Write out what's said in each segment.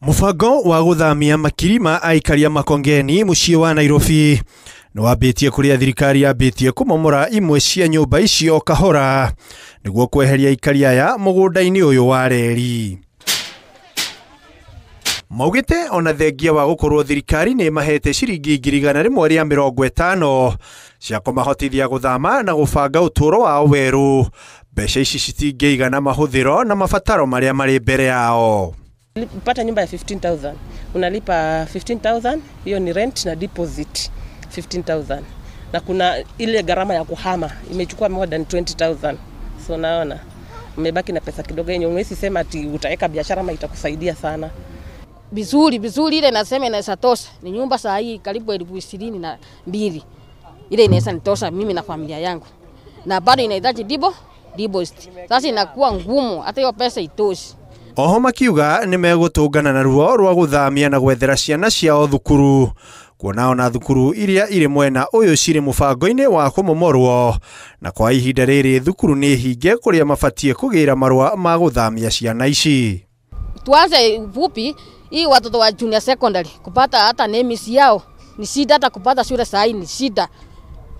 Mũbango wa gũthamia makiri ma aikari a Makongeni mũciĩ wa Nairobi nĩ wambĩtie kũrĩa thirikari yambĩtie kũmomora imwe cia nyũmba icio kahora nĩguo kweheria aikari aya mũgũnda-inĩ ũyũ wa reri. Maugĩte ona thengia wa gũkorwo thirikari nĩ ĩmahete ciringi 150,000 cia kũmahotithia gũthama na gũbanga ũtũũro wao werũ, mbeca ici citingĩigana mahũthĩro na mabataro marĩa marĩ mbere yao. Pata nyumba ya 15,000, unalipa 15,000, hiyo ni rent na deposit 15,000, na kuna ile gharama ya kuhama imechukua more than 20,000. So naona umebaki na pesa kidogo yenye unaweza sema ati utaweka biashara ama itakusaidia sana. Vizuri vizuri, ile nasema inaweza tosha. Ni nyumba saa hii karibu 22,000. Ile inaweza nitosha mimi na familia yangu, na bado inahitaji deposit. Sasa inakuwa ngumu, hata hiyo pesa itoshi. Oho makiuga nĩ megũtũngana na ruo rwa gũthamia na gwethera ciana ciao thukuru, kuona ona thukuru iria irĩ mwena ũyũ cirĩ mũbango-inĩ wa kũmomorwo, na kwa ihinda rĩrĩ thukuru nĩ hinge kũrĩa mabatiĩ kũgĩra marũa ma gũthamia ciana ici. Tuanze fupi hii, watoto wa junior secondary kupata hata NEMIS yao ni shida, hata kupata shule saa hii ni shida.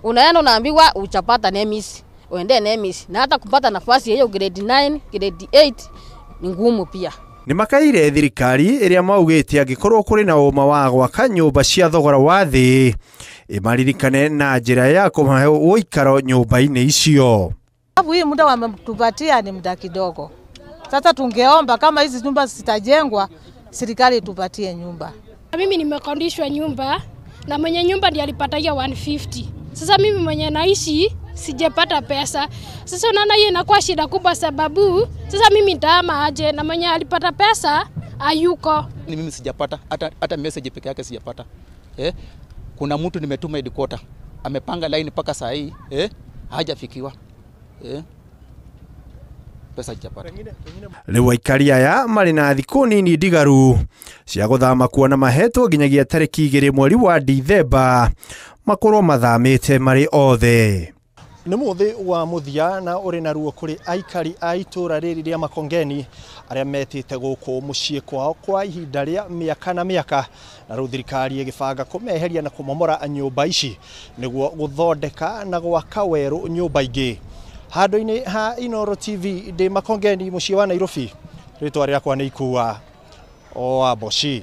Unaenda unaambiwa uchapata NEMIS, uende NEMIS, na hata kupata nafasi hiyo grade 9, grade 8 ni ngumu pia. Nĩ makaire thirikari ĩrĩa maugĩte angĩkorwo kũrĩ na ũma wa gwaka nyũmba cia thogora wa thĩ ĩmaririkane na njĩra ya kũmahe ũikaro nyũmba-inĩ icio. Sababu hii muda wametupatia ni muda kidogo. Sasa tungeomba kama hizi nyumba zitajengwa, serikali itupatie nyumba. Mimi nimekondishwa nyumba na mwenye nyumba ndiye alipata hiyo 150. Sasa mimi mwenye naishi sijapata pesa. Sasa unaona hiyo inakuwa shida kubwa, sababu sasa mimi nitahama aje na mwenye alipata pesa hayuko. Ni mimi sijapata hata message peke yake sijapata. Kuna mtu nimetuma headquarter, amepanga line mpaka saa hii, hajafikiwa. Pesa sijapata. Rĩu aikari aya marĩ na thikũ nini ndigaru cia gũthama kuona mahetwo nginyagia tarĩki 2 mweri wa Dithemba makorwo mathamĩte marĩ othe. Nĩ mũthĩ wa mũthia na ũrĩ na ruo kũrĩ aikari a itũũra rĩrĩ rĩa Makongeni arĩa metĩte gũkũ mũciĩ kwao kwa ihinda rĩa mĩaka na mĩaka, na rĩu thirikari ĩgĩbanga kũmeheria na kũmomora nyũmba ici nĩguo gũthondeka na gwaka werũ nyũmba ingĩ. Handũ-inĩ ha Inooro TV ndĩ Makongeni mũciĩ wa Nairobi, rĩtwa rĩakwa nĩ Ikua o Amboci.